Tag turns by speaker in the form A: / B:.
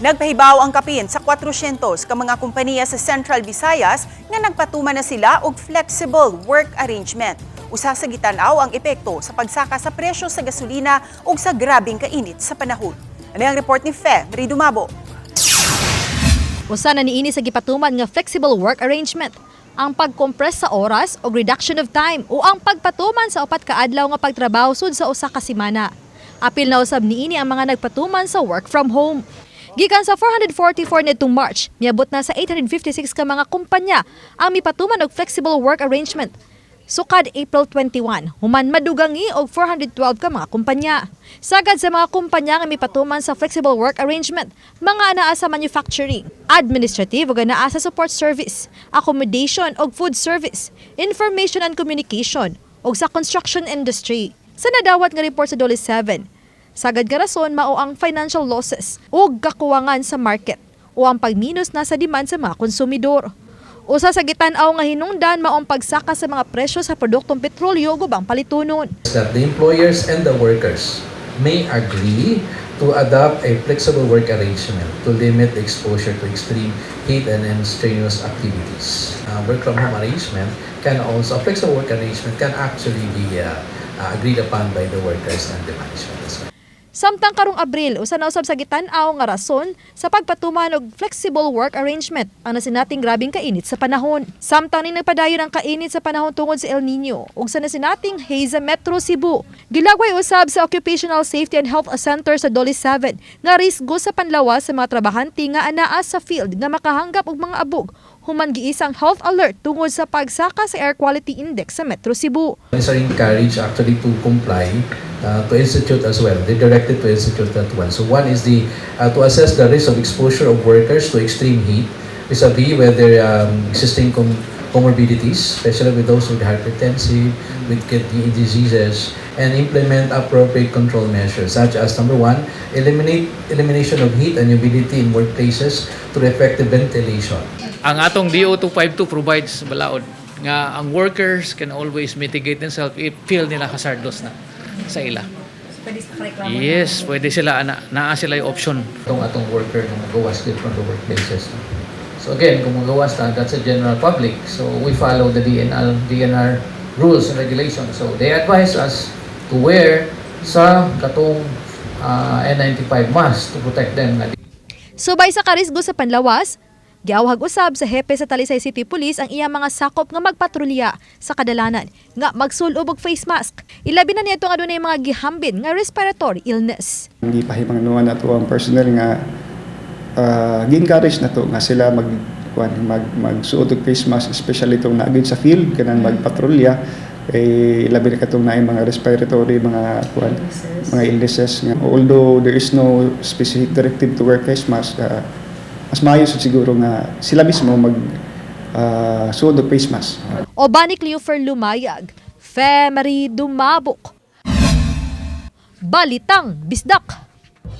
A: Nagpahibaw ang kapin sa 400 ka mga kompanya sa Central Visayas nga nagpatuman na sila og flexible work arrangement. Usa sa gitan-aw ang epekto sa pagsaka sa presyo sa gasolina ug sa grabeng kainit sa panahon. Ano ang report ni Fe Marie Dumabo?
B: Usa na niini sa gipatuman nga flexible work arrangement ang pag-compress sa oras o reduction of time o ang pagpatuman sa 4 ka adlaw nga pagtrabaho sud sa usa ka semana. Apil na usab niini ang mga nagpatuman sa work from home. Gikan sa 444 nitong March, miabot na sa 856 ka mga kumpanya ang mipatuman og flexible work arrangement. Sukad April 21, human madugangi og 412 ka mga kumpanya. Sagad sa mga kumpanya nga mipatuman sa flexible work arrangement, mga anaa sa manufacturing, administrative ug anaa sa support service, accommodation ug food service, information and communication, ug sa construction industry. Sa nadawat nga report sa DOLE 7, sagad nga rason mao ang financial losses ug kakuwangan sa market o ang pagminus na sa demand sa mga konsumidor. Usa sa gitan-aw nga hinungdan mao ang pagsaka sa mga presyo sa produktong petrolyo ug ubang palitunon.
C: That the employers and the workers may agree to adopt a flexible work arrangement to limit exposure to extreme heat and strenuous activities. Work from home arrangement can also, a flexible work arrangement can actually be agreed upon by the workers and the management as well.
B: Samtang karong Abril, usa na usab sa gitan-aw nga rason sa pagpatuman og flexible work arrangement ang nasinating grabeng kainit sa panahon. Samtang ning nagpadayon ang kainit sa panahon tungod sa El Nino ug sa nasinating haze sa Metro Cebu. Gilagway usab sa Occupational Safety and Health Center sa DOLE 7 nga risgo sa panlawas sa mga trabahante nga anaa sa field nga makahanggap og mga abog human giisang health alert tungod sa pagsaka sa air quality index sa Metro Cebu.
C: Companies are encouraged actually to comply, to institute as well. They're directed to institute that one. So one is the to assess the risk of exposure of workers to extreme heat vis-a-vis whether existing comorbidities, especially with those with hypertensive, with kidney diseases, and implement appropriate control measures such as, number one, elimination of heat and humidity in workplaces through effective ventilation.
D: Ang atong DO 252 provides balaod nga ang workers can always mitigate themselves if feel nila hazardous na sa ila. Yes, pwede sila ana, naa sila yung option.
E: Itong atong worker nga magawas din from the workplaces. So again, kung magawas na, that's a general public. So we follow the DENR rules and regulations. So they advise us to wear sa katong N95 mask to protect them.
B: Subay sa karisgo sa panlawas, giawhag usab sa hepe sa Talisay City Police ang iyang mga sakop nga magpatrolya sa kadalanan nga magsulob og face mask. Ilabi na niadto nga adunay mga gihambin nga respiratory illness.
F: Gipahimangnoan nato ang personnel nga gi-encourage nato nga sila mag kuan mag magsuot og face mask, especially itong naa gyud sa field kanang magpatrolya, kay labi na katong naay mga respiratory mga kuan, mga illnesses, nga although there is no specific directive to wear face mask, mas maayo sad siguro nga sila mismo mag suot og face mask.
B: Uban ni Cleofer Lumayag, Fe Marie Dumabok. Balitang Bisdak.